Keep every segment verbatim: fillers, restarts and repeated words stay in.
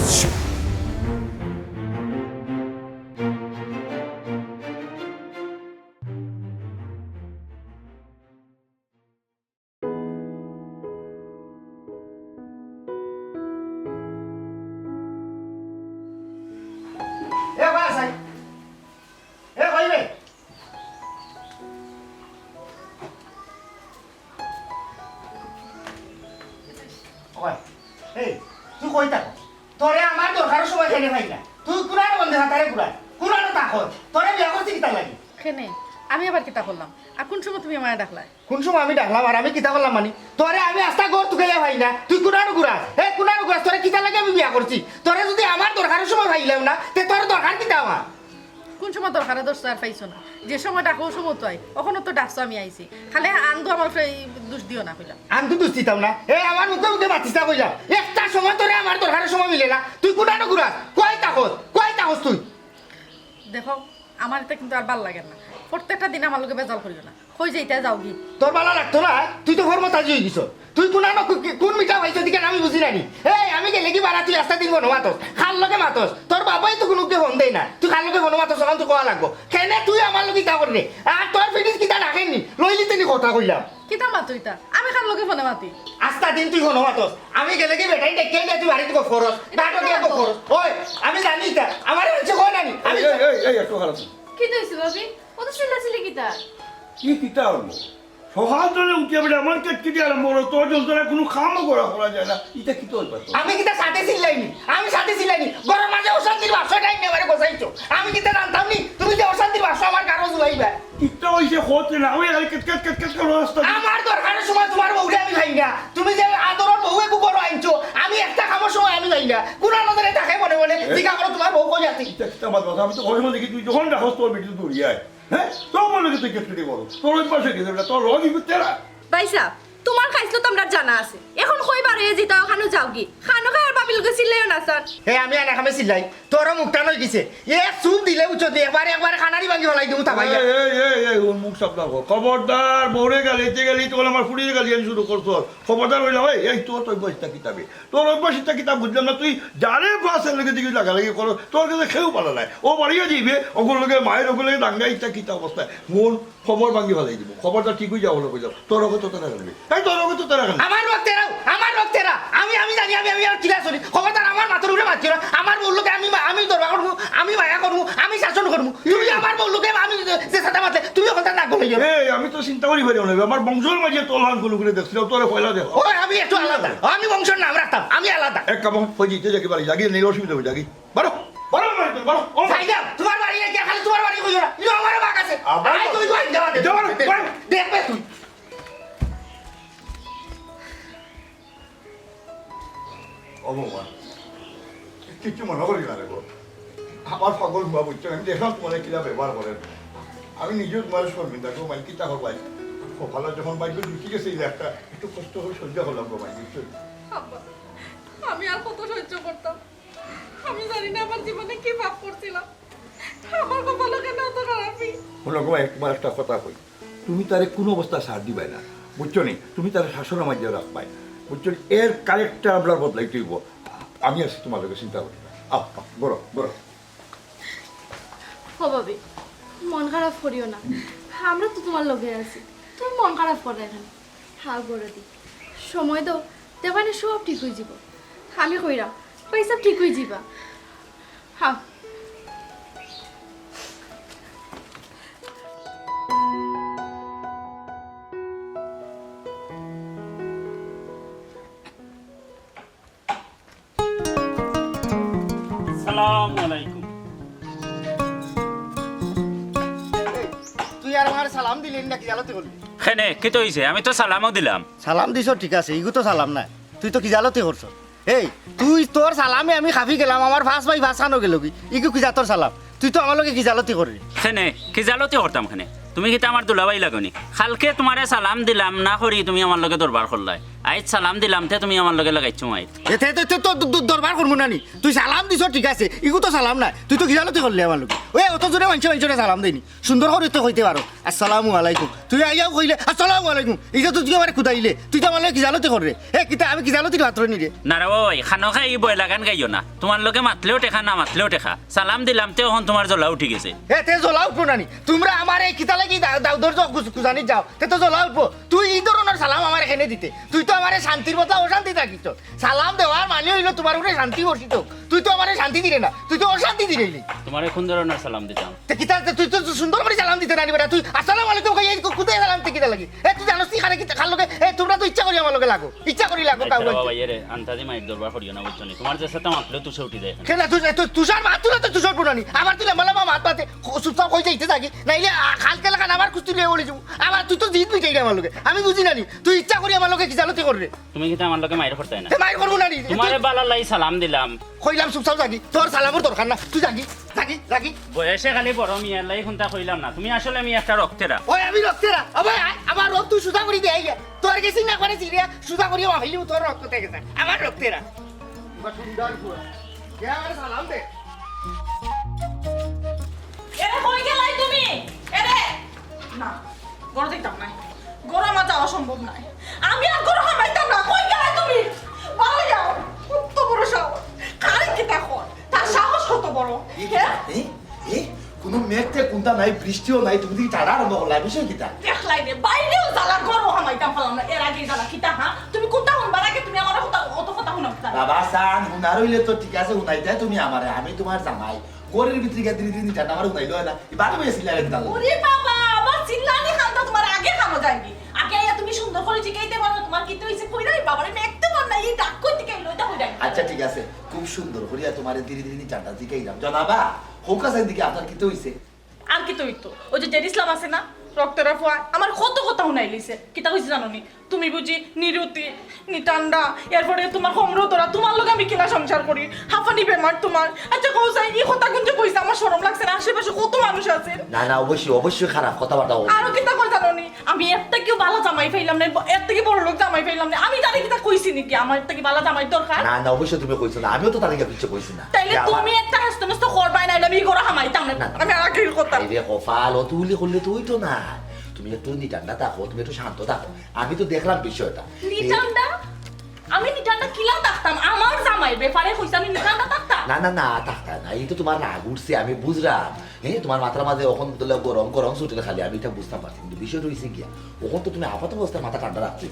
এ, কই আছাই? এ, কই রে? ওই, এই, তুই কই থাকো? তোরে আমার দরকারর সময় খাইলে পাই না। তুই কুনানো বন্ধে হাতারে কুনানো, কুনানো থাকো। তোরে বিয়া করছি কিতার লাগি? কেনে, আমি আবার কিতা করলাম? আর কুন সময় তুমি আমারে ডাকলায়? কুন সময় আমি ডাকলাম আর আমি কিতা করলাম মানি? তোরে আমি আস্তা ঘর তুকাইয়া পাই না, তুই কুনানো ঘুরাস? এ, কুনানো ঘুরাস? তোরে কিতার লাগি আমি বিয়া করছি? তোরে যুদি আমার দরকারর সময় পাইলাম না, তে তোর দরকার কিতা আমার? কুন সময় দরকারে ধরছো আর পাইছো না? যে সময় ডাকো, অউ সময় তো আই। অখনো তো ডাকছো, আমি আইছি। খালি আন্দু আমার উপরে এই দোষ দিও না, কইলাম। আন্দু দোষ দিতাম না। এ, আমার মুখে মুখে মাতিস না, কইলাম। একটা সময় তোরে আমার দরকারর সময় মিলে না। তুই কুনানো ঘুরাস? কই থাকস? কই থাকস তুই? দেখো, আমার ইতা কিন্তু আর ভালা লাগে না। প্রত্যেকটা দিন আমার লগে বেজাল করিও না। কই যাইতায় যাওগি। তোর ভালা লাগতো না? তুই তো ফরমতাজি অইগেছস। তুই কুনানো কু-, কি-, কুন মিঠা পাইছস দিকে আমি বুঝি না নি। এই, আমি গেলেগি বারা তুই আস্তা দিন ফোনো মাতস। কার লগে মাতস? তোর বাবায় তো কুনুকে ফোন দেয় না। তুই কার লগে ফোনো মাতস, অখান তো কওয়া লাগবো। কেনে তুই আমার লগে ইতা কররে? আর তোর ফিটিস কিতা রাখেনি? লইলি তেনি কথা কইলাম। কিতা মাতো ইতা? আমি কার লগে ফোনে মাতি? আস্তা দিন তুই ফোনো মাতস। আমি গেলেগি বেটাইন ডাকিয়া নিয়া তুই বাড়িত গফ করস। ইতা নাটক কিতা গফ মাতো? করস। ওই, আমি জানি ইতা। আমারে মানষে কয় না নি। আমি এই, এই, এই, এই, একটু খারাপ। কিতা অইছে ভাবি? অত চিল্লাচিল্লি কিতা? কি কিতা অইবো? সকাল তনে উঠিয়া বেটা আমার কেটকেটি আরম্ভ করো, তোর যন্ত্রণায় কুনু কামও করা, করা যায় না। ইতা কিতা অইবো তোর? আমি কিতা ছাদে চিল্লাইনি? আমি ছাদে চিল্লাইনি? ঘরর মাঝে অশান্তির বাচ্চা ডাইন নিয়া আমারে বসাইছো। আমি কিতা জানতাম নি? তুমি যে অশান্তির বাচ্চা আমার কারো জ্বলাইবা। কিতা অইছে কওতে না, আমি খালি কেট কেট কেট কেট করে রাস্তা দিয়া। আমার দরকারর সময় তুমার বউরে আমি পাই না। তুমি যে আদরর বউ এগু ঘরো আনছো, আমি একটা কামর সময় আমি পাই না। কুনানো জানি থাকে মনে মনে, এ? জিগা করো তুমার বউ কই আছে? ইতা কিতা মাত মাতো? আমি তো ঘরর মাঝে দেখি তুই যখন ডাকস তোর বেটি দৌড়িয়া আয়। হ্যাঁ? তোর মনে কি তুই কেটকেটি করো? তোর অভ্যাস অইগেছে বেটা, তোর রোগ কিন্তু তেরা। ভাইসাব, তুমার খাইছলত তো আমরার জানা আছে। অখন কই বার অইয়া যিতায় অখানো যাওগি। খানো খায় আর ভাবির লগে চিল্লাইও না ছার। হে, আমি আনা খামে চিল্লাই। তোরও মুখ টান অইগেছে। এক চুপ দিলে উচ্চ দিয়ে একবারে, একবারে কানারি ভাঙ্গি ফালাই দিমু থাবাইয়া। এই, এই, এই, এই, ওর মুখ সাবধান কর। খবরদার, বউরে গালিতে গেলি তখন আমার ফুড়িরে গালি গালি শুরু করছস। খবরদার অইলাম, এই, এই, তোর তো অভ্যাস ইতা কিতা বে। তোর অভ্যাস ইতা কিতা বুঝলাম না, তুই যারে পাস এর লগে দেখি লাগালাগি করস, তোর গেছে কেউ ভালা নায়। অউ বাড়িয়া যাইবে, অগুর লগে মায়ের অগুর লগে দাঙ্গা ইতা কিতা অবস্থা। মন খবর ভাঙ্গি ফালাই দিমু। খবরটা ঠিক অই যাওয়া লাগবো। তোর অগত তারা কানবে। এই তোর অগত তারা কানবে। আমার রোগ তেরাও, আমার রোগ তেরা। আমি, আমি জানি, আমি, আমি আর কিলা চলি। খবরদার আমার মাথার উপরে মাতিও না। আমার বউর লগে আমি মা-, আমি দরবার করমু, আমি মায়া করমু, আমি শাসন করমু। তুমি আমার বউর লগে আমি যে সাথে মাতলে, তুমি অখন তার নাক গলাইও না। এই, আমি তো চিন্তা করি পারি না। আমার বংশর মাঝে তোর লান গুলো করে দেখছিলাম, তোরে পয়লা দেখ। ওই, আমি একটু আলাদা। আমি বংশর নাম রাখতাম, আমি আলাদা। এক কাম করি, যাই বাড়ি, যাই, নেই অসুবিধা অই যাই। বারো, বারো, বারো, বারো, ও। যাই যাও, তুমার বাড়ি গিয়া খালি তুমার বাড়ি কইও না। ইনো আমারও ভাগ আছে। আবার আই তুই, তুই, যা, যা, যা, যা। দেখ, দেখ, তুই। ও বৌমা, কিচ্ছু মনে করি না রে গো। আমার পাগল হুয়া বুঝছো, আমি দেখলাম তুমারে কিলা ব্যবহার করের। আমি নিজেও তুমারে শর্মিন্দা গো, মাই কিতা করবায়। কপালে যখন বাইর জুটি গেছে এই একটা, একটু কষ্ট করে সহ্য করলাম গো মাই, বুঝছো? আব্বা, আমি আর কত সহ্য করতাম? আমি জানি না আমার জীবনে কি পাপ করছিলাম, আমার কপালো কেনে অত খারাপি। হুনো গো, এক-, তুমারে একটা কথা কই, তুমি তারে কুনু অবস্থায় ছাড় দিবায় না, বুঝছো নি? তুমি তারে শাসনর মাঝে রাখবায়, বুঝছো নি? এর character আমরার বদলাইতে অইবো। আমি আছি তুমার লগে, চিন্তা করিও না। আও, আও, বড়ো, বড়ো। ও ভাবি, মন খারাপ করিও না, আমরা তো তুমার লগে আছি, তুমি মন খারাপ কররায় কেনে? হা, বড়দি, সময় দেও, দেখবায়নে সব ঠিক অইযিবো। আমি কইরাম, পয়সা ঠিক অইযিবা। হা। সালামু আলাইকুম। এই, তুই আর আমারে সালাম দিলি না, কিজালতি করলি? কেনে, কিতা অইছে? আমি তো সালামও দিলাম। সালাম দিছস ঠিক আছে, ইগু তো সালাম নায়। তুই তো কিজালতি করছস। এই, তুই তোর সালামে আমি খাফি গেলাম, আমার পাঁচ ভাই পাঁচ খানো গেলোগি। ইগু কিজাতর সালাম? তুই তো আমার লগে কিজালতি করলি। কেনে, কিজালতি করতাম কেনে? তুমি কিতা আমার দুলাভাই লাগোনি? কালকে তুমারে সালাম দিলাম না করি তুমি আমার লগে দরবার করলায়। আইজ সালাম দিলাম তে তুমি আমার লগে লাগাইছো মাইর। এতে তো তো তো দ- দ- দরবার করমু না নি। তুই সালাম দিছ ঠিক আছে, ইগু তো সালাম নায়। তুই তো খিজালতি করলে আমার লগে। ওই অত জোরে মানষে মানষরে সালাম দেয়নি। সুন্দর করি তো কইতে পারো, "আসসালামু আলাইকুম।" তুই আইয়াও কইলে, "আসসালামু আলাইকুম।" ইটা তো তুই আমারে কুদাইলে। তুই তো আমার লগে খিজালতি কররে। এ কিতা আমি খিজালতির পাত্র নি রে। না রে বাবা, খানো খাই ই বয়লা গান গাইও না। তোমার লগে মাতলেও টেকা, না মাতলেও টেকা। সালাম দিলাম তে অখন তোমার জ্বলা উঠি গেছে। এ তে জ্বলা উঠবো না নি? তোমরা আমার এই কিতা লাগি দা- দাউদর জ- কুজ- কুজানি যাও, তে তো জ্বলা উঠবো। তুই ই ধরনর সালাম আমার এখানে দিতে, তুই তো আমারে শান্তির বদলা অশান্তি থাকিস। সালাম দেওয়ার মানে অইলো তোমার উপরে শান্তি বর্ষিত। তুই তো আমারে শান্তি দিরে না, তুই তো অশান্তি দিরে। তোমারে কোন ধরনর সালাম দিতাম? তে কিতা, তে তুই তো সুন্দর করি সালাম দিতে না নি বেটা। তুই আসসালামু আলাইকুম কই, এই কু- কুতায় সালাম দিতে কিতা লাগি? এ তুই জানোস নি কারে কিতা, কার লগে? এ তোমরা তো ইচ্ছা করি আমার লগে লাগো, ইচ্ছা করি লাগো। আচ্ছা তাও বাবা, বলছি। এরে আন্তাজি মাইর দরবার করিও না, বুঝছো নি? তোমার যে সাথে মাতলেও তুষে উঠি যায় এখানে। কেন তুই, তুই তুষার মাত তুলে তো তুষার পুরানি। আবার তুই লম্বা লম্বা মাত মাতে, খু- চুপচাপ কই যাইতে থাকি। নাইলে আ- কালকে লাগান আবার কুস্তি লিয়ে বলে যাবো। আবার তুই তো জিদ মিটাই রে আমার লগে। আমি বুঝি না নি। তুই ইচ্ছা করি আমার লগে খিজালতি কররে। তুমি কিন্তু আমার লগে মাইর করতায় না। তে মাইর করবো না নি। তোমারে বালার লাগি সালাম দিলাম। কইলাম চুপচাপ যাগি। তোর সালামর দরকার না। তুই যাগি, যাগি, যাগি। বয়সে খালি বড় মিয়ার লাগি কোনটা কইলাম না। তুমি আসলে মি একটা রক্তেরা। ওই আমি রক্তেরা। ও ভাই, আয়, আমার রক্ত তুই সুজা করি দে, আইয়া। তোর গেছি না করে সিরিয়া, সুজা করি মাফিলি তোর রক্ত থেকে যায়। আমার রক্তেরা। বা সুন্দর পুয়া। কে আমার সালাম দে। এরে, কই গেলাই তুমি? এরে! না, ঘরো যাইতাম নায়। ঘরো আমার যাওয়া সম্ভব নায়। আমি আর ঘরো হামাইতাম না। কই গেলাই তুমি? বারো যাও। কত বড় সাহস। কারে কিতা কর? তার সাহস কত বড়? এ কি হ্যাঁ? এ? এ? কোনো মেঘ টেঘ কোনটা নাই, বৃষ্টিও নাই, তুমি দেখি ঠান্ডা আরম্ভ করলা, বিষয় কিতা? দেখলাই রে, বাইরেও জ্বালা, ঘরো হামাইতাম পারলাম না। এর আগে জ্বালা কিতা, হ্যাঁ? তুমি কোনটা হুনবার আগে তুমি আমার কথা, অত কথা হুনাও কিতা? বাবা সান, হুনার অইলে তো ঠিক আছে, হুনাইতায় তুমি আমারে, আমি তোমার জামাই। ঘরের ভিতরে গিয়া দিনে দিনে ঠান্ডা আমার হুনাইলে অয় না। এই বারো বেশি লাগে তাহলে। ওরে বাবা, আমার চিল্লানি খান্দা তোমার আগে খানো যায়নি। আগে আইয়া তুমি সুন্দর করি জিকাইতে পারো, তোমার কিতা অইছে কইরাই, বাবারে মেঘ তো পার না, এই ডাক কই থেকে এলো, এটা কইরাই। আচ্ছা ঠিক আছে, খুব সুন্দর করিয়া তোমারে দিনে দিনে ঠান্ডা জিকাইলাম। জনাবা, হোক আছে এদিকে আপনার কিতা অইছে? আর কিতা অইতো? ওই যে জেড ইসলাম আছে না, রক্তেরা ফুয়া, আমার কত কথা হুনাই লইছে। কিতা কইছে জানো নি? তুমি বুঝি নিরুতি, নিটান্ডা, এরপরে তোমার হোমরো তোরা, তোমার লগে আমি কিলা সংসার করি? হাফানি বেমার তোমার। আচ্ছা, কও চাই, ই কথা কোন যে কইছে, আমার শরম লাগছে না? আশেপাশে কত মানুষ আছে। না, না, অবশ্যই, অবশ্যই খারাপ কথাবার্তা অবশ্যই। আরো কিতা কয় জানো নি? আমি এর থাকিও ভালা জামাই পাইলাম না, এর থাকি বড় লোক জামাই পাইলাম না। আমি তারে কিতা কইছি নাকি আমার থাকি ভালা জামাই দরকার? না, না, অবশ্যই তুমি কইছো না, আমিও তো তারে কিচ্ছু কইছি না। তাইলে যে আমার তুমি একটা হাস্ত নষ্ট করবাই না, আমি ই ঘরো হামাইতাম না। না, না। আমি আগের কথা। আরে কপাল, অত উলি করলে তো অইতো না। তুমি একটু নিটান্ডা থাকো, তুমি একটু শান্ত থাকো। আমি তো দেখলাম বিষয়টা। নিটান্ডা? আমি নিটান্ডা কিলা থাকতাম? আমার জামাইর ব্যাপারে কইছে আমি নিটান্ডা থাকতাম? না, না, না, থাকতায় না। এই তো তোমার রাগ উঠছে, আমি বুঝলাম। হ্যাঁ, তোমার মাথার মাঝে অখন তো গরম গরম ছুটে খালি, আমি এটা বুঝতাম পারছি। কিন্তু বিষয়টা অইছে গিয়া, অখন তো তুমি আপাত অবস্থায় মাথা ঠান্ডা রাখছো।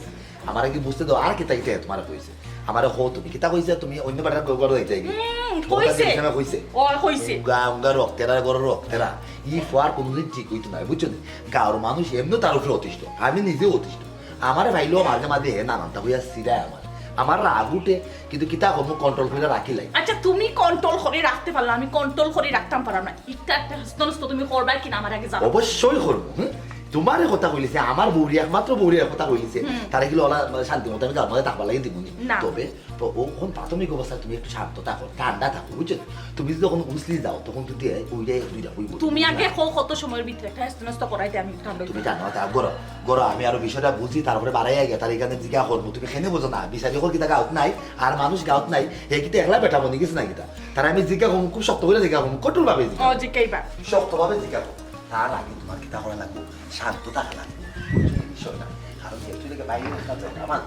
আমারে কি বুঝতে দাও, আর কিতা কিতা তোমারে কইছে? আমারে কও তুমি, কিতা কইছে? তুমি অন্য বেটার ঘরো যাইতায় গি? হুম, কইছে। কইছে? ও, কইছে। উঙ্গা, উঙ্গা রক্তেরা, ঘরর রক্তেরা। ই ফুয়ার কোনোদিন ঠিক অইতো না, বুঝছো নি? গাঁওর মানুষ এমনে তার উপরে অতিষ্ঠ, আমি নিজেও অতিষ্ঠ। আমারে পাইলেও মাঝে মাঝে হে নানানটা কইয়া ছিড়ায় আমার। আমার রাগ উঠে, কিন্তু কিতা করমু, control করিয়া রাখিলাই। আচ্ছা, তুমি control করি রাখতে পারলা, আমি control করি রাখতাম পারলাম না। ইটা একটা হাস্ত নষ্ট তুমি করবায় কিনা আমার আগে জানো। অবশ্যই করমু, হুম? তোমারে কথা কইলিছে, আমার বউরি, একমাত্র বউরি কথা কইলিছে। হুম। তারে কিলা অলা শান্তি মতো আমি গাঁওর মাঝে থাকবার লাগি দিমু নি। না। তবে প-, অখন প্রাথমিক অবস্থায় তুমি একটু শান্ত থাকো, ঠান্ডা থাকো, বুঝছো? তুমি যদি অখন উছলি যাও, তখন কিন্তু এ-, ওইটাই দুইটা হইব। তুমি আগে কও কত সময়র ভিতরে একটা হাস্ত নষ্ট করাইতে আমি ঠান্ডা তুমি হইতাম। জানো, তা গরো, গরো, আমি আরো বিষয়টা বুঝি, তারপরে বাড়াইয়া গিয়া তার এখানে জিগা করমু। তুমি কেনে বুঝো না, বিচারি কর কিতা গাঁওত নাই, আর মানুষ গাঁওত নাই, হে কিতা একলা বেটা বনি গেছে না কিতা? তারে আমি জিগা করমু, খুব শক্ত করি জিগা করমু, কঠোরভাবে জিগা ও, করমু। জিগাইবা। শক্তভাবে জিগা করমু। তার আগে তোমার কিতা করা লাগবো? শান্ত থাকা লাগবো। এই বিষয়টা। কারণ যেহেতু এটাকে বাইরে নিতাম চাই না, আমার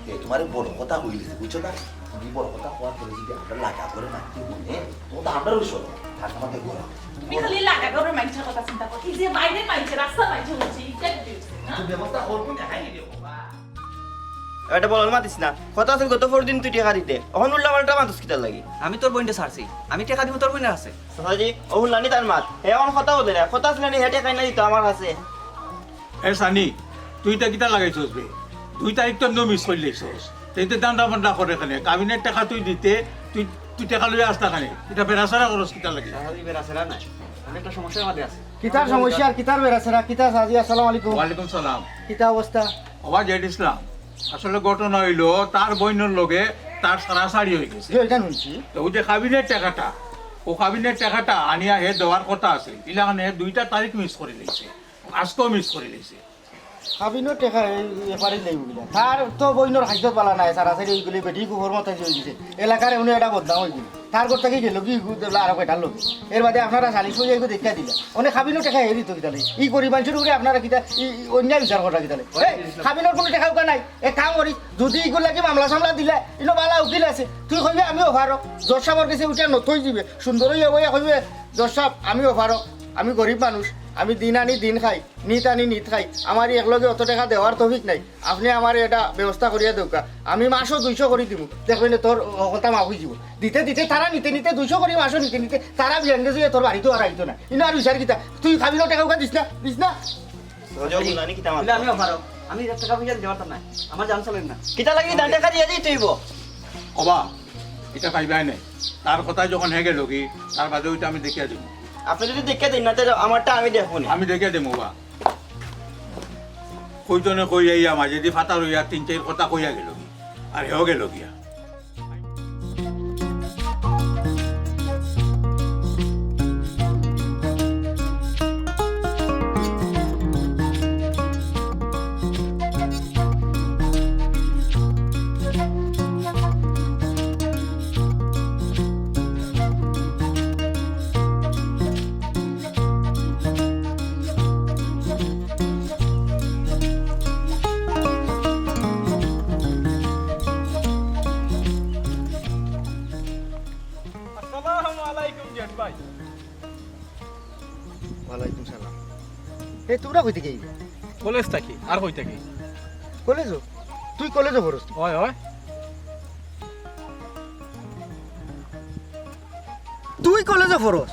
এ তোমার বড় কথা কইলিছে, বুঝছো না? তুমি বড় কথা কওয়ার পরে যদি আমরা লাগা করে মারতে মনে, তখন তো আমরাও সরব। আর তোমাকে বলা। তুমি খালি লাগা করে মাইনষের কথা চিন্তা করো। এই যে বাইরে মাইনষে, রাস্তা মাইনষে বলছে, ইটা কি হইছে, না? তো ব্যবস্থা করবো, দেখাই দিও, বাবা। এটা বলার মাতিস না। কথা আছে গত পরদিন তুই টেকা দিতে। অখন উল্টা পাল্টা মাতুস কিতার লাগি? আমি তোর বইনটা ছাড়ছি। আমি টেকা দিব তোর বইনের আছে। চাচাজি, ও হুনলানি তার মাত। হে অখন কথা বলে না। কথা আছে না, হে টেকা না দিত আমার কাছে। এ সানি, তুই ইটা কিতা লাগাইছস বে? দুই তারিখ তো এমনেও মিস করিলাইছস। তে ইতে দান্দা বান্দা করে কেনে। কাবিনের টেকা তুই দিতে, তুই, তুই টেকা লইয়া আস্তা কেনে। ইটা বেড়াছেড়া করস কিতার লাগি? চাচাজি, বেড়াছেড়া নাই। আমি একটা সমস্যার মাঝে আছি। কিতার সমস্যা আর কিতার বেড়াছেড়া? কিতা চাচাজি, আসসালামু আলাইকুম। ওয়ালাইকুম সালাম। কিতা অবস্থা? ওবা জেড ইসলাম, আসলে ঘটনা অইলো তার বইনর লগে তার ছাড়াছাড়ি অই গেছে। জি, ওইখান হুনছি। তো ওই যে কাবিনের টেকাটা, ও কাবিনের টেকাটা আনিয়া হে দেওয়ার কথা আছে, ইলাখান হে দুইটা তারিখ মিস করিলাইছে, আজকেও মিস করিলাইছে। খাবিনর টেকা এই ব্যাপারে নেই বুঝলা। তার তো বইনর খাইছত বালা নাই, সারাসারি ওইগুলি বেটি কুকুর মতো যে হয়ে গেছে। এলাকার এমনি একটা বদনাম হয়ে গেল। তার ঘর থাকি গেল কি ইগু দেখলা আরো কয়টার লগে। এর বাদে আপনারা সালিশ হয়ে এগু দেখা দিলা। অনে খাবিনর টেকা হে দিত কিতালে? ই গরিব মানুষের উপরে আপনারা কিতা ই, ই অন্যায় বিচার করা কিতালে? এই, খাবিনর কোনো টেকা উকা নাই। এক কাম করি, যদি ইগুর লাগি মামলা সামলা দিলা, ইনো বালা উকিল আছে। তুই কইবে আমিও পারো। জজ সাবর গেছে উঠে নতই দিবে। সুন্দর হইয়া বইয়া কইবে, "জজ সাব, আমিও পারো। আমি গরিব মানুষ। আমি দিন আনি দিন খাই।" নিত আনি নিত খাই। আমার একলগে অত টেকা দেওয়ার তৌফিক নাই। আপনে আমারে এটা ব্যবস্থা করিয়া দেউক্কা। আমি মাসও দুইশো করি দিমু। দেখবেন তোর কথা মাফ হয়ে যাব। দিতে দিতে তারা নিতে নিতে দুইশো করি মাসও নিতে নিতে তারা বিয়াঙ্গে যাইয়া তোর বাড়িত আর আইতো না। ইনো আর বিচার কিতা? তুই খাবিনর টেকা উকা দিস না, দিস না। বুলে আমিও পারো। আমি এক টেকা পয়সা দিতে পারতাম না। আমার জান চলের না। কিতা লাগি ধান টেকা দিয়া দিই তুই বো? ওবা, এটা পাইবাই নাই। তার কথা যখন হে গেল কি, তার বাদে ওইটা আমি দেখিয়া দিব। আপনে যদি দেখিয়া দেন না, তাহলে আমারটা আমি দেখবো না। আমি দেখিয়া দেবো বা। কইজনে কই আইয়া মাঝেদি ফাতা লইয়া তিন চাইর কথা কইয়া গেল কি, আর হেও গেল গিয়া। আসসালামু আলাইকুম জেঠ ভাই। ওয়ালাইকুম সালাম। এ, তোমরা কই থাকি? কলেজ থাকি। আর কই থাকি? কলেজো? তুই কলেজো পড়স? অয়, অয়। তুই কলেজো পড়স?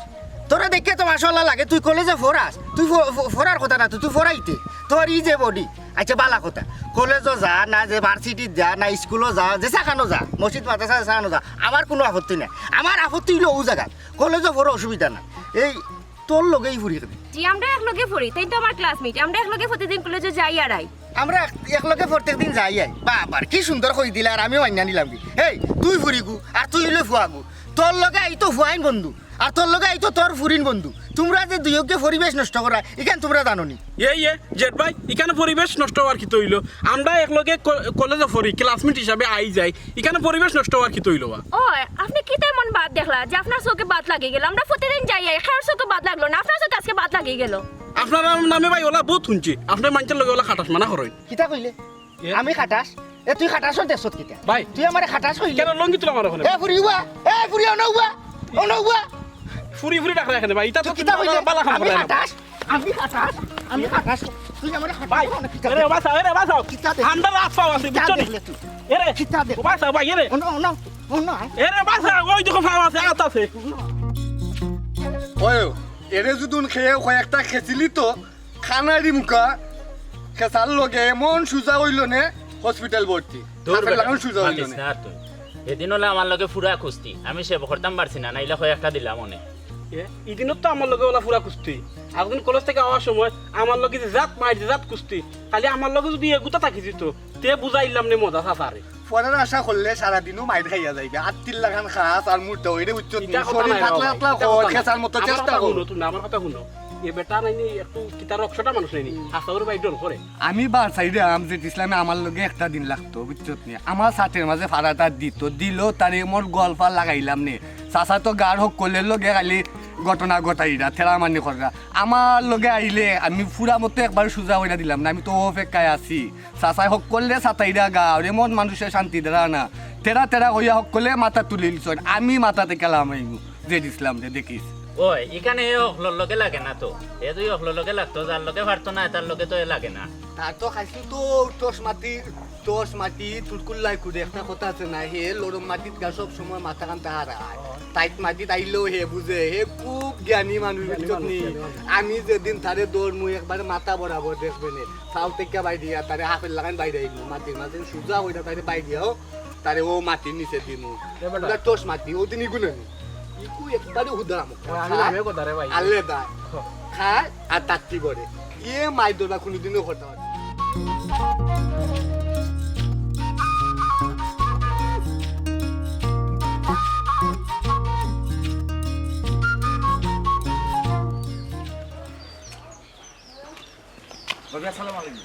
তোরে দেখে তো মাশাআল্লাহ লাগে, তুই কলেজো পড়াস? তুই ফ-, ফ-, পড়ার কথা না তো, তুই পড়াইতে। তোর ই যে body, আচ্ছা, বালা কথা। কলেজো যা, না যে ভার্সিটিত যা, না স্কুলো যা, যে যেখানো যা, মসজিদ মাদ্রাসা যেখানো যা, আমার কোনো আপত্তি নাই। আমার আপত্তি হইলো ও জায়গা। কলেজো পড়ো, অসুবিধা না। এই তোর লগেই ফুরি কেনে? জি, আমরা এক লগে পড়ি, তাই তো আমার classmate। আমরা এক লগে প্রতিদিন কলেজো যাই আর আই। আমরা এক, এক লগে প্রত্যেক দিন যাই আই। বাবার কি সুন্দর কই দিলা, আর আমিও মাইনা নিলাম কি। এই, তুই ফুরিগু, আর তুই হইলে ফুয়াগু। তোর লগে আইতো ফুয়াইন বন্ধু, আর তোর লগে আইতো তোর ফুরিন বন্ধু। তোমরা যে দুইওকে পরিবেশ নষ্ট করা, ইখান তোমরা জানো নি? এ, এ, জেঠ ভাই, ইখান পরিবেশ নষ্ট হওয়ার কিতা অইলো? আমরা এক লগে ক-, কলেজো পড়ি, classmate হিসাবে আই যাই, ইখান পরিবেশ নষ্ট হওয়ার কিতা অইলো বা? ও, আপনে কিতা এমন বাদ দেখলা যে আপনার চোখে বাদ লাগি গেল? আমরা প্রতিদিন যাই আই, কারোর চোখে বাদ লাগলো না, আপনার চোখে আজকে বাদ লাগি গেল। আপনার নামে ভাই ওলা বহুত শুনছি, আপনে মাইনষর লগে ওলা খাটাস মানা করইন। কিতা কইলে? এ? আমি খাটাস? এ, তুই খাটাসর দেখছত কিতা? ভাই, তুই আমারে খাটাস কইলে? কেন লঙ্গি তুলা মারো ওখানে? এ, ফুরি উবা, এ, ফুরি অনো উবা, অনো উবা। ফুরি ফুরি ডাকরা এখানে ভাই, ইটা তো তুই কিতা কইলে? বালা কাম আমি করে না। খাটাস? আমি খাটাস? আমি খাটাস? তুই আমারে খাটাস ভাই, না কিতা এরে দেখলে? বাঁচাও, এরে বাঁচাও। কিতা দেখলে? ঠান্ডা রাত পাও আছে, কিতা বুঝছো নি? দেখলে তুই? এরে, কিতা দেখলে? বাঁচাও ভাই, এরে। অনো, অনো, অনো আয়। এরে বাঁচাও, ওই দেখো পাও আছে, আত আছে। ওই, এরে যুদুন খেয়ে কয়েকটা খেছিলি তো, খানারি মুখা, খেসার লগে এমন সুজা অইলো নে, hospital ভর্তি। দূর হাতের বেটা, লাগাম সুজা অইলো মাতিস নে। না আর তুই। এদিন হলে আমার লগে ফুরা কুস্তি, আমি সে করতাম পারছি না, নাইলে কয়েকটা দিলাম অনে। এ, ইদিনও তো আমার লগে ওলা ফুরা কুস্তি। আজদিন কলেজ থেকে আওয়ার সময় আমার লগে যে জাত মাইর, যে জাত কুস্তি, খালি আমার লগে যদি এগুতা থাকি দিত, তে বুঝাইলাম নে মজা চাচারে। পরের আশা করলে সারাদিনও মাইর খাইয়া যাইবে। আত্তির লাখান খাস আর মুটা অইরে উচ্চত ইটা নি। কথা শরীর নাই রে পাতলা বাবা, পাতলা ইটা কর, কথা নাই। খেসার মতো আমার চেষ্টা কথা কর। হুনো, তুমি আমার কথা হুনো। এ বেটা নাই নি, একটু কিতা রকশটা মানুষ নাই নি। হাসাউর ভাই ডর করে। আমি বাসাইরাম যে ইসলামে আমার লগে একটা দিন লাগতো, বুঝছত নি? আমার সাথের মাঝে ফাড়াটা দিত, দিল, তারে মোর গল্পা লাগাইলাম নে। চাচা তো গার হক্কলের লগে খালি ঘটনা ঘটাইরা, থেরামানি কররা। আমার লগে আইলে আমি ফুরা মতো একবার সুজা কইরা দিলাম না, আমি তো অপেক্ষায় আছি। চাচাই হক্কলরে সাতাইরা গা, আর এমন মানুষে শান্তি দেরা না। তেরা তেরা কইয়া হক্কলে মাথা তুলিলছইন, আমি মাথা থেকে লামাইমু, যে ইসলাম রে দেখিস। ওই, ইখানে এ হকলর লগে লাগে না তো। এ দুই হকলর লগে লাগতো, যার লগে পারতো না, তার লগে তো এ লাগে না। তার তো খাইছু তো টস মাটি, টস মাটি, তুটকুল্লাই কুড়ে একটা কথা আছে না, হে লরম মাটিত গা সব সময় মাথা কান্তা হারায়। টাইট মাটিত আইলেও হে বুঝে, হে খুব জ্ঞানী মানুষ, জ্ঞানী বুঝছত মানুষ, নি? জ্ঞানী মানুষ। আমি যেদিন তারে দৌড়মু একবারে মাথা বরাবর দেখবে নে, ফাল থেকে বাইরে আর তারে হাফের লাগান বাইরে আইমু, মাটির মাঝে সুজা কইরা তারে বাইরে আও, তারে ও মাটির নিচে দিমু। এ বেটা। ওটা টস মাটি, ও দিন ইগু নানি। ইগু একবারে হুদারাম। ওই আমি হ্যাঁ? নামে কথা রে ভাই। আলে দা। হ। খায় আর তাত্তি করে। ইয়ে মাই দোলা কোনোদিনও করতে পারে। ভাবি, আসসালামু আলাইকুম।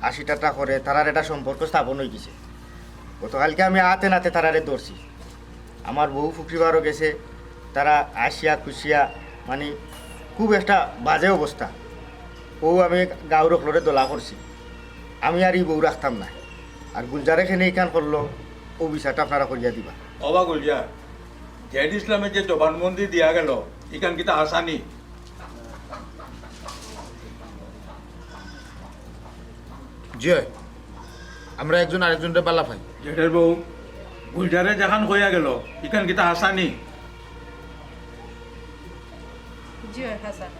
হাসি ঠাট্টা করে, তারার একটা সম্পর্ক স্থাপন অইগেছে। গতকালকে আমি আতে নাতে তারারে ধরছি। আমার বউ ফুকরিবারও গেছে, তারা আসিয়া খুশিয়া, মানে, খুব একটা বাজে অবস্থা। অউ আমি গাঁওর অকলরে দলা করছি, আমি আর ই বউ রাখতাম না। আর গুলজারে কেনে ইখান করলো, অউ বিচারটা আপনারা করিয়া দিবা। ওবা গুলজার, জেড ইসলামে যে জবানবন্দি দিয়া গেল, ইখান কিতা হাছানি? জি অয়, আমরা একজন আরেকজনরে বালা পাই। জেডের বউ, গুলজারে যেখান কইয়া গেল, ইখান কিতা হাছানি? জি অয়, হাছানি।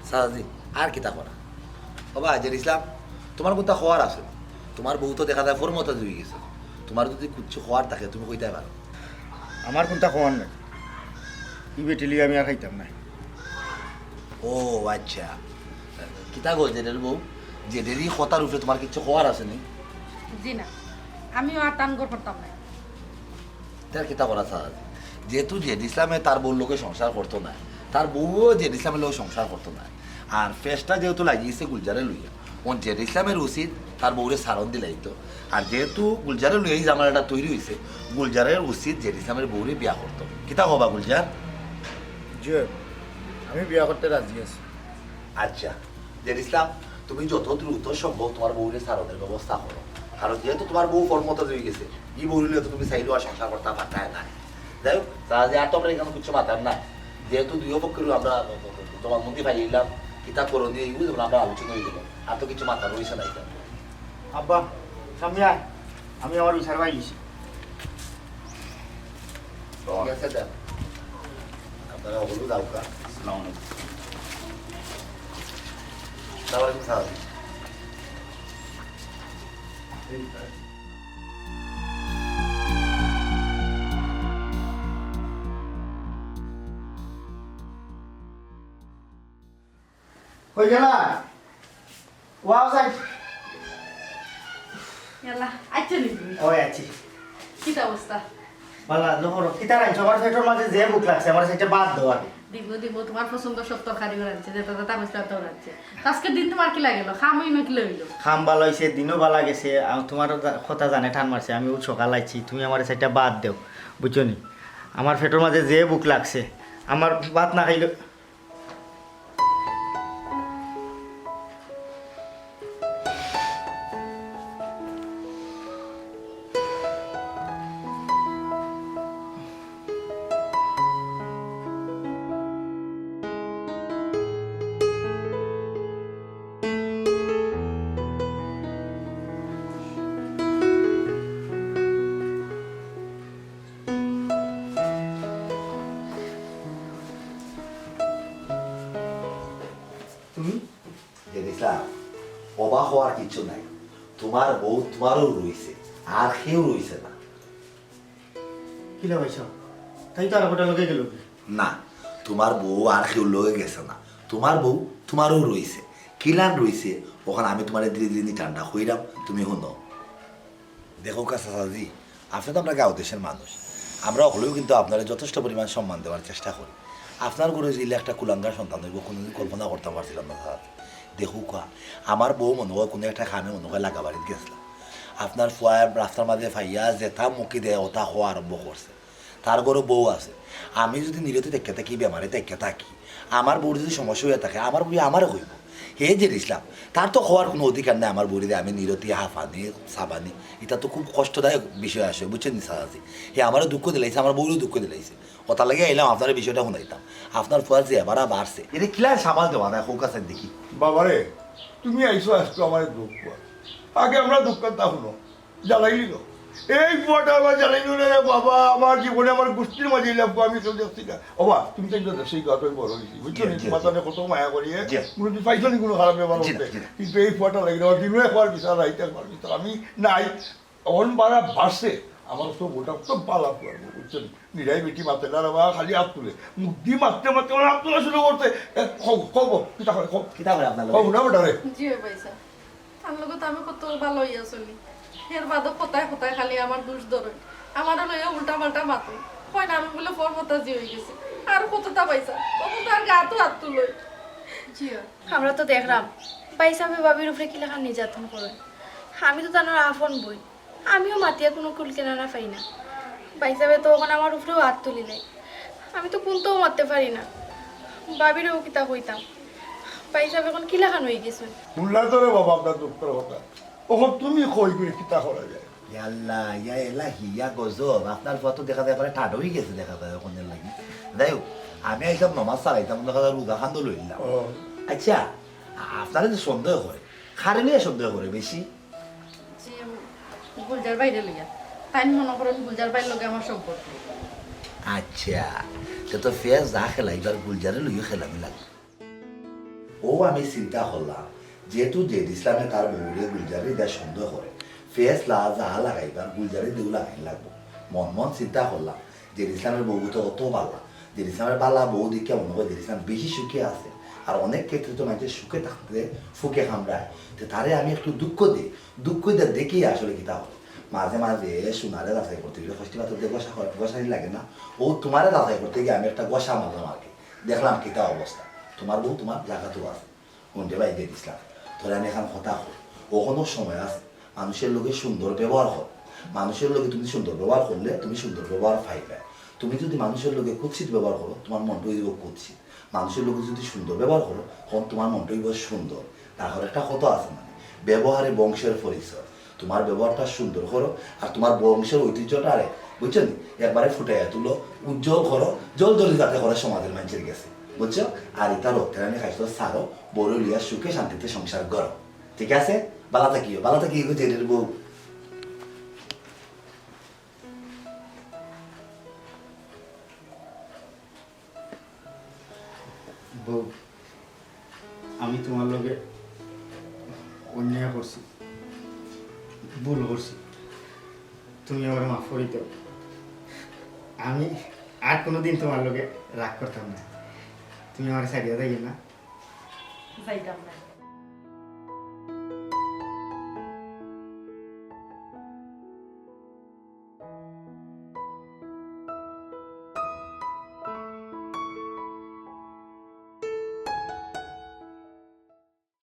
সারাজি, আর কিতা করা? ওবা জেড ইসলাম, তুমার কুন্তা কওয়ার আছে? তুমার বউ তো দেখা যায় ফরমতা জুই গেছে। তুমার যদি কিচ্ছু কওয়ার থাকে, তুমি কইতায় পারো। আমার কুন্তা কওয়ার নাই, ই বেটি লইয়া আমি আর খাইতাম না। ও আচ্ছা, কিতা গো জেডের বউ, জেডের ই কথার উপরে তুমার কিচ্ছু কওয়ার আছে নি? জি না, আমিও আর তান ঘর করতাম না। তার কিতা করা ছাড়া? যেহেতু জেড ইসলামে তার বউর লগে সংসার করতো না, তার বউও জেড ইসলামের লগে সংসার করতো না। আর ফেসটা যেহেতু লাগিয়েছে গুলজারে লইয়া, অন জেড ইসলামের উচিত তার বউরে সারণ দিলাইতো। আর যেহেতু গুলজারে লইয়া এই ঝামেলাটা তৈরি হইছে, গুলজারের উচিত জেড ইসলামের বউরে বিয়া করতো। কিতা কবা গুলজার? জি, আমি বিয়া করতে রাজি আছি। আচ্ছা, জেড ইসলাম, তুমি যত দ্রুত সম্ভব তুমার বউরে সারণের ব্যবস্থা করো, কারণ যেহেতু তুমার বউ ফরমতা জুই গেছে, ই বউরে লইয়া তো তুমি চাইলেও আর সংসার করতা পারতায় না। যাই হোক, তারা যে আর তো আমরা ইখান কিচ্ছু মাতার না, যেহেতু দুইও পক্ষের আমরা জবানবন্দি পাইলাম, কিতা করণীয় ইগুলো আমরা আলোচনা অইয়া গেল, আর তো কিচ্ছু মাতার রইছে না ইখান। আব্বা, সামনে আয়, আমি আমার বিচার পাই গেছি। ঠিক আছে, যান। আপনারা হলু যাও কা। আসসালামু আলাইকুম। ওয়ালাইকুম সালাম। কই গেলা? Wow side. ইয়াল্লা, আইছো নি তুমি? ওই আছি। কিতা অবস্থা? বালা, লো করো। কিতা রাইছো? আমার পেটর মাঝে যে ভুক লাগছে, আমার সাইডে ভাত দেও আগে। দিব, দিব, তুমার পছন্দ সব তরকারি রানছে, যেটা যেটা কইছিলাম তো রানছে। তো আজকের দিন তুমার কিলা গেল? কাম অইলো কিলা অইলো? কাম বালা অইছে, দিনও বালা গেছে। আর তুমার কথা জানে টান মারছে, আমি উঠ সকাল আইছি, তুমি আমার সাইডে ভাত দেও, বুঝছো নি? আমার পেটর মাঝে যে ভুক লাগছে, আমার ভাত না খাইলে তুমি? জেড ইসলাম, অবাক হওয়ার কিচ্ছু নাই। তুমার বউ তুমারও রইছে, আর কেউ রইছে না। কিলা ভাই সাহেব, তাই তো আর গোটা লগে গেল কি? না, তুমার বউ আর কেউ লগে গেছে না, তুমার বউ তুমারও রইছে। কিলান রইছে, অখন আমি তুমারে ধীরে ধীরে নি ঠান্ডা কইরাম, তুমি হুনো। দেখউক্কা চাচাজি, আপনে তো আমরার গাঁও দেশর মানুষ, আমরা হকলেউ কিন্তু আপনারে যথেষ্ট পরিমাণ সম্মান দেওয়ার চেষ্টা করি। আপনার ঘরো যে ইলা একটা কুলাঙ্গার সন্তান অইবো, কুনুদিন কল্পনা করতাম পারছিলাম না চাচাজি। দেখউক্কা, আমার বউ মনো অয় কুনু একটা কামে মনো অয় লাগা বাড়িত গেছলা, আপনার ফুয়ায় রাস্তার মাঝে পাইয়া যেতা মুখি দেয় অতা কওয়া আরম্ভ করছে। তার ঘরো বউ আছে, আমি যুদি নিরতি থাকিয়া থাকি, বেমারি থাকিয়া থাকি, আমার বউর যুদি সমস্যা অইয়া থাকে, আমার বউ আমারে কইবো। হে জেড ইসলাম, তার তো কওয়ার কুনু অধিকার নাই আমার বউরে যে আমি নিরতি, হাফানি, সাবানি, ইটা তো খুব কষ্টদায়ক বিষয় আছে, বুঝছইন নি চাচাজি? হে আমারেও দুঃখ দিলাইছে, আমার বউরেও দুঃখ দিলাইছে। অতার লাগি আইলাম আপনারে বিষয়টা হুনাইতাম। আপনার ফুয়ার যে এবারা বাড়ছে, এরে কিলা সামাল দেওয়া যায়, কউক্কা চাইন দেখি। বাবারে, তুমি আইছো আইজকু আমারে দুখ কওয়াত। আগে আমরার দুখখান হুনো। জ্বালাইলি গো। এই ফুয়াটা আবার জ্বালাইলো রে বাবা, আমার জীবনে আমার গুষ্টির মাঝে ইলা ফুয়া আমি কেউ দেখছি না। ওবা, তুমি তো একজন দেশি গাঁও, আমি বড় অইছি, বুঝছো জি, নি? জি, তুমার জি। তানে কত মায়া করি, এ? জি। কুনুদিন পাইছো নি কুনু খারাপ ব্যবহার জি না, করতে? জি না। কিন্তু এই ফুয়াটা লাগি না, দিনে একবার বিচার, রাইতে একবার বিচার, আমি নাই। অখন বাড়া বাড়ছে, আমার তো গোটা তো বালা ফুয়া, বুঝছো নি? নিরাই বেটি মাতে না রে বাবা, খালি আত তুলে। মুখ দি মাততে মাততে আমার আত তোলা শুরু করছে। এ, কও, কও, কও, কিতা করে, কও। কিতা করে আপনার লগে? কও, না বেটা রে। জি ভাই সাহেব। তার লগে তো আমি কত ভালা অইয়া চলি। এর বাদে কথায় কথায় খালি আমার দুষ ধরে। আমারে লইয়া উল্টা পাল্টা মাতে। কয় না আমি বুলে ফরমতাজি অইগেছি। আর কততা পাইছা? ও তো তার গাতো আত তুলে। জি, আমরা তো দেখলাম, ভাইসাবে ভাবির উপরে কিলাখান নির্যাতন করইন। আমি তো তানর আপন বইন, আমিও মাতিয়া কুনু কুল কিনারা পাই না। ভাইসাবে তো অখন আমার উপরেও আত তুলিলাইন, আমি তো কুন্তাও মাততে পারি না। ভাবিরেও কিতা কইতাম, ভাইসাব অখন কিলাখান অইগেছইন। হুনলা তো রে বাবা, আমরা দুঃখর কথা। অখন তুমি কই কই কিতা করা যায়? ইয়া আল্লাহ, ইয়া এলাহি, ইয়া গজব। আপনার ফুয়া তো দেখা যায় একেবারে ঠাডা অইগেছে দেখা যায় অখন এরলাগি। যাই হোক, আমি আইছলাম নমাজ ছাড়াইতাম, দেখা যায় রোজা খান তো লইলাম। ও। আচ্ছা, আপনারে যে সন্দেহ করে, কারে লইয়া সন্দেহ করে বেশি? জি, গুলজার ভাইরে লইয়া। তাইন মনো করইন গুলজার ভাইর লগে আমার সম্পর্ক। আচ্ছা, তে তো ফেস যা খেলাইবার গুলজারে লইয়া খেলানি লাগবো। অউ আমি চিন্তা করলাম, যেহেতু জেড ইসলামে তার বউরে গুলজারে দিয়া সন্দেহ করে, ফেস লা যা লাগাইবার গুলজারে দিয়াউ লাগাইন লাগবো। মন মন চিন্তা করলাম, জেড ইসলামের বউ তো অত ভালা, জেড ইসলামের ভালা বউ দেখিয়া মনে হয় জেড ইসলাম বেশি সুখে আছে। আর অনেক ক্ষেত্রে তো মানষে সুখে থাকতে ফুকে কামড়ায়, তে তারে আমি একটু দুঃখ দেই, দুঃখ দিয়া দেখি আসলে কিতা হয়। মাঝে মাঝে সোনারে যাচাই করতে গেলে কষ্টি পাথর দিয়ে ঘষা কর-, ঘষানি লাগে না? অউ তুমারে যাচাই করতে গিয়া আমি একটা ঘষা মারলাম আর কি, দেখলাম কিতা অবস্থা। তুমার বউ তুমার জাগাত আছে। হুন রে ভাই, জেড ইসলাম, তোরে আমি একখান কথা কই, অখনো সময় আছে, মানুষের লগে সুন্দর ব্যবহার কর। মানুষের লগে তুমি সুন্দর ব্যবহার করলে তুমি সুন্দর ব্যবহার পাইবে। তুমি যদি মানুষের লগে কুৎসিত ব্যবহার করো, তুমার মনটা অইব কুৎসিত। মানুষের লগে যদি সুন্দর ব্যবহার করো, তখন তুমার মনটা অইব সুন্দর। তারপর একটা কথা আছে, মানে, ব্যবহারে বংশের পরিচয়। তুমার ব্যবহারটা সুন্দর করো, আর তুমার বংশের ঐতিহ্যটারে, বুঝছো নি, একবারে ফুটাইয়া তুলো, উজ্জ্বল করো, জল জলি যাতে করে সমাজের মানুষের গেছে, বুঝছো? আর ইতা রক্তেরানি খাইছো সারো, বড় লিয়া সুখে শান্তিতে সংসার করো, ঠিক আছে? বালা থাকিও, বালা থাকিও গো জেলের বউ। বউ, আমি তুমার লগে অন্যায় করছি, ভুল করছি, তুমি আমারে মাফ করি দেও। আমি আর কুনুদিন তুমার লগে রাগ করতাম না, তুমি আমারে ছাড়িয়া যাইও না। যাইতাম না।